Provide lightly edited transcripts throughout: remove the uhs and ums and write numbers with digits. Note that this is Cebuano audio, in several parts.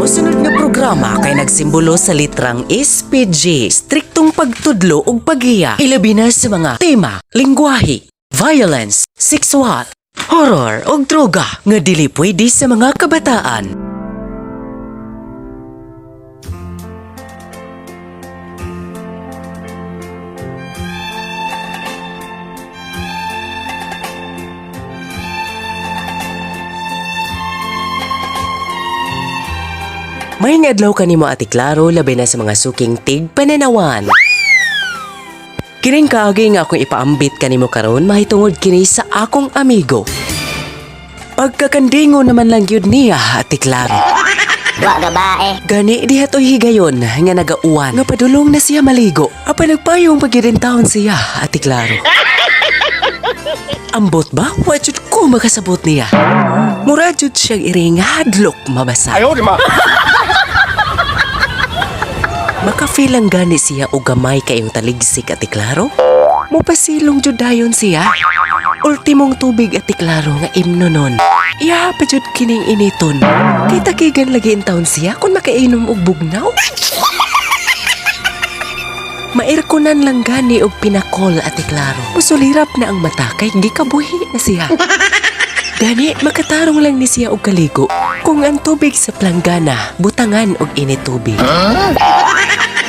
Mosunod nga programa kay nagsimbolo sa litrang SPG, striktong pagtudlo ug paghiya, ilabi na sa mga tema, lingwahe, violence, sexual, horror ug droga nga dili pwede sa mga kabataan. May adlaw kanimo, Ate Klaro, labi na sa mga suking tig pananawan. Kining kaagi nga akong ipaambit kanimo karon mahitungod kini sa akong amigo. Pagkakandingo naman lang gyud niya, Ate Klaro. Wa gabae. Gani diha to'y higayon nga nagauwan nga padulong na siya maligo. Apan nagpayong pagyud taon siya, Ate Klaro. Ambot ba? Wa jud ko makasabot niya. Mura jud siyang iring hadlok mabasa. 哎呦我的妈！ Maka-feel lang gani siya og gamay kayong taligsik, Ate Klaro. Mupasilong jud dayon siya. Ultimong tubig, Ate Klaro, nga imno nun. Iya pa jud kining initon. Kay takigan lagi in taon siya kung makainom og bugnaw. Mairkunan lang gani og pinakol, Ate Klaro. Musulirap na ang mata kay gikabuhi na siya. Gani, makatarong lang ni siya og kaligo kung ang tubig sa planggana, butangan og init tubig.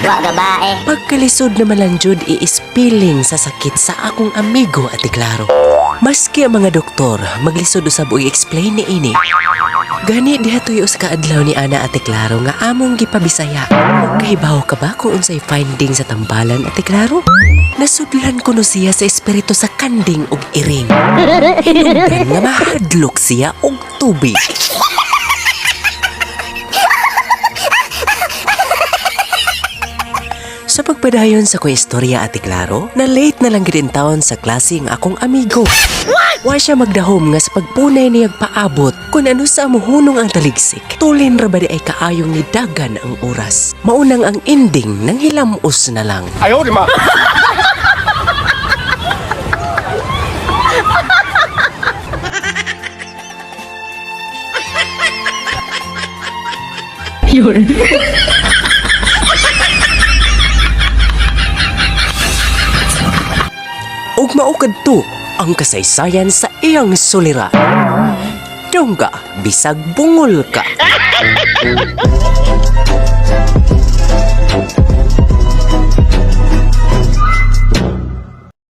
Wa gabae. Pagkalisod naman lang jud iispiling sa sakit sa akong amigo, Ate Klaro. Maski ang mga doktor, maglisod usab og explain ni ini. Gani diha tuyo sa kaadlaw ni ana, Ate Klaro, nga among gipabisaya. Ug kahibaw ka ba kung unsay finding sa tambalan, Ate Klaro? Nasudlan kuno siya sa espiritu sa kanding og iring. Hinungdan nga mahadlok siya og tubig. Sa pagpadayon sa kong istorya, Ate Klaro, na late na lang gid taon sa klase ang akong amigo. Wa siya magdahom nga sa pagpunay niyag paabot kung ano sa amuhunong ang taligsik. Tulin ra ba di ay kaayong ni dagan ang oras. Maunang ang ending ng hilamos na lang. 哎呦我的妈！ Ug mao kadto ang kasaysayan sa iyang sulira. Dongga, bisag bungol ka.